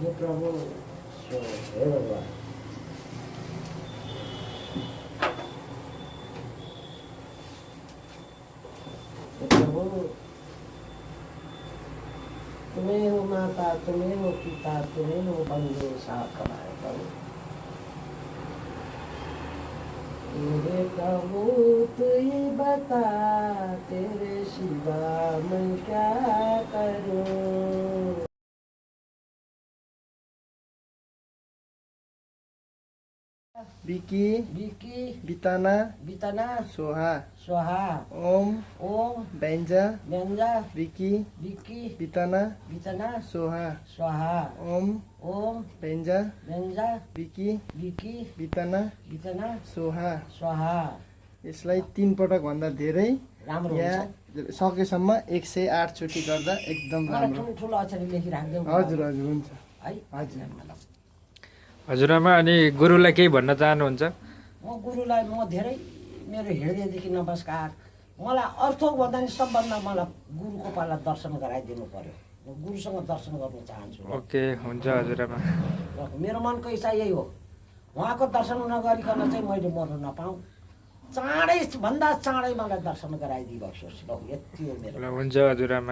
हे प्रभु सो हे भगवान हे प्रभु तुम्हें हो माता तुम्हें हो पिता तुम्हें हो बंधु साथ हमारे प्रभु हे प्रभु तू ही बता तेरे सिवा मैं क्या करूं। विकी विकी बिताना बितना सोहा स्वाहा ओम ओम बेन्जा व्यंजा विकी विकी बिताना बितना सोहा स्वाहा ओम ओम बेन्जा व्यंजा विकी विकी बिताना बितना सोहा। स्वाहा। यसलाई 3 पटक भन्दा धेरै राम्रो या हुन्छ। सकेसम्म 108 चोटि गर्दा एकदम मलाई राम्रो। ठुलो अक्षर लेखिराख्देऊ। हजुर हजुर हुन्छ है हजुर। हजुरआमा अनि गुरुलाई केही भन्न चाहनुहुन्छ? म गुरुलाई म धेरै मेरो हृदयदेखि नमस्कार। मलाई अर्थभन्दा नि सबभन्दा मलाई गुरुको पाला दर्शन गराइदिनु पर्यो। म गुरुसँग दर्शन गर्न चाहन्छु। ओके हुन्छ हजुरआमा। मेरो मनको इच्छा यही हो, उहाँको दर्शन नगरिकन चाहिँ मैले मर्न नपाऊँ। चाँडै भन्दा चाँडै मलाई दर्शन गराइदिनुहोस्। ल यति हो मेरो। ल हुन्छ हजुरआमा।